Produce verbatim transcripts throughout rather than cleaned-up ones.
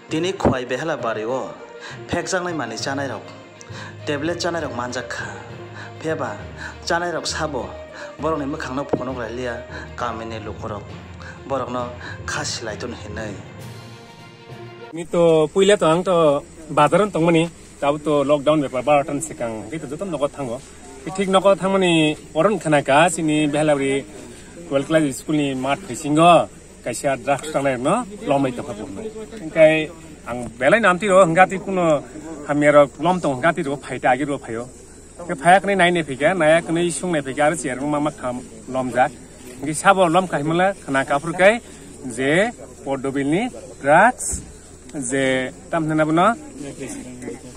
Tini Khowai Behela Bari o phekjaknai manwi chanai rok, tablet chanai rok manjak kha. Phiyaba chanai rok sabo borokni mwkhang no phunuk lai liya kamini lukurok, borok no kha silai tun hinwi. Ni to puila to ang to bazar o tongmani, tabo to lockdown bepar baro tan sikang, hwnkhe to joto nogo thango. Thik nogo thangmani poron khana ka, chini Behelabari twelve class school ni mat phesingo kaisa drugs tangnai no lomai tongkha buno. Hwnkhe ang belai namti ro, hwnkhe ati kuno hamya rok lom tong, hwnkhe ati ro phaita agi ro phaio. Hwnkhe phaya kwnwi nai nai phikha, naya kwnwi sung nai phikha, aro chair rok ma ma kham lomjak. Hwnkhe sabo lom khai mala khana kaphur kai je Podobil ni drugs je tam hwnna bono,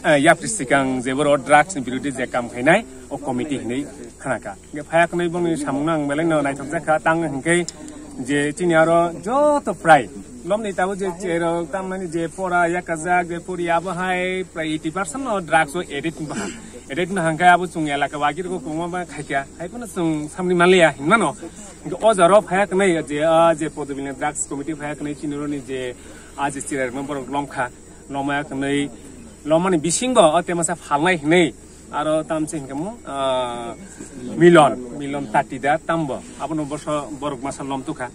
eh, yapri sikang je boro drugs ni biruddhe je kam khainai o committee hinwi khana ka. Hwnkhe phaya kwnwi bongni samung no ang belai no naithok jak kha, tang hwnkhe je chini aro joto prai lom ni tabuk je chair rok tam nani je pora yakajak je pori abo hai prai eighty percent no drugs o addict wngkha. Addict wngkha hwnkhe abo chwng elaka o agi rok o kwbangma khaikha, hai phano chwng samni manliya hinmano. Hwnkhe o jora o phaya kwnwi je, ah, je Podobil ni drugs committee phaya kwnwi chini oro ni je, ah, je chair rok no borok lomkha, lomaya kwnwi lomani bisingo o temasa phalnai hinwi aro tamse hwnkhe mo, ah, Milon, Milon Tati da tambo abono boso borok masa lom tukha.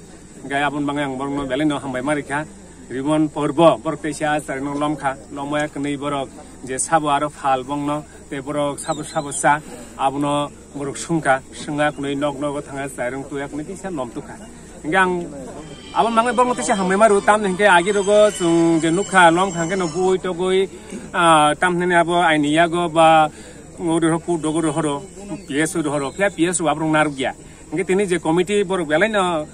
Hwnkhe aboni bagwi ang borokno belai no hambai ma rikha. Rimon Porbo borok teisa chairno lomkha, lomaya kwnwi borok je sabo aro phal bongno tei borok sabo sabo cha abono borok sungkha, swnga kwnwi nok nogo thangya chairung tuya kwnwi teisa lom tukha. Hwnkhe ang aboni bagwi borokno teisa hambai ma rw tamni hwnkhe agi rogo chwng je nukha lomkha hwnkhe no bui togwi, ah, tamni abo aini yago ba ori rok kut dogo rohoro P S O rohoro phiya P S O aborok narwkya. Hwnkhe tini je committee borok belai no,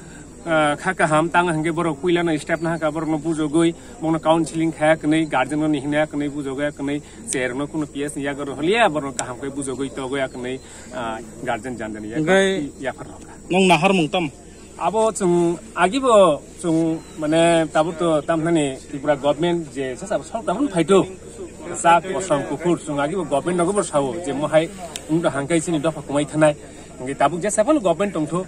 ah, kha kaham tang hwnkhe borok puila no step no hakha borok no bujogwi bongno counseling khaya kwnwi guardian no hinaya kwnwi bujogwi kwnwi chair no kuno P S ni yago roholiya borok kaham khe bujogwi togwi kwnwi, ah, guardian jan jan ya Hwnkhe yaphar rokha. Nwng naharmung tam? Abo chwng agibo chwng mane tabuk to tamnani Tripura government je sasa sorkar hwn phaito sa kosom kuphur chwng agibo government nogo bo sao je mohai wngdo hangkai chini dopha kumai thanai. Hingke tabuk jesa phano government tongtho,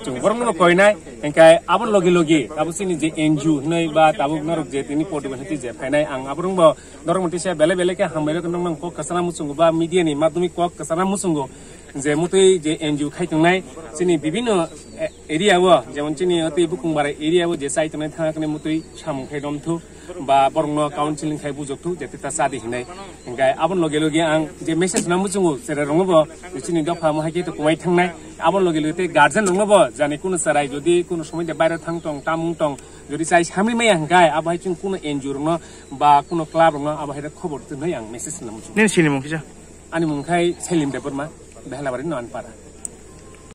chwng borokno koinai, hingke abo logi logi tabuk chini je N G O hinoi ba tabuk norok je tini Podobil hati je phainai, ang aborokbo norok motisa belai belai khe hambai rok nong nong kok kwchana muchungo ba media ni madhyamik kok kwchana muchungo je mutui je N G O khai tongnai chini bibinno, eh, area o, jemon chini tei Bukungbara area o je chai tongnai thangna khe mutui samung khai romthu. Ba borokno counseling khai bujok thu, jete ta chadi hinai. Hingkai aboni loge loge ang je message nang muchungo, cherai rokno bo je chini dopha mo hai khe to kumai thangnai. Aboni loge loge tei guardian rokno bo jani kuno cherai jodi kuno somoi de bairo thang tong, tamung tong, jodi chai samri maya hingkai abo hai chwng kuno N G O rokno ba kuno club rokno abo hai khobor twnai ang message nang muchungo. Nini sini mung kisa? Ani mung khai Selim Debbarma, Behelabari no Anpara.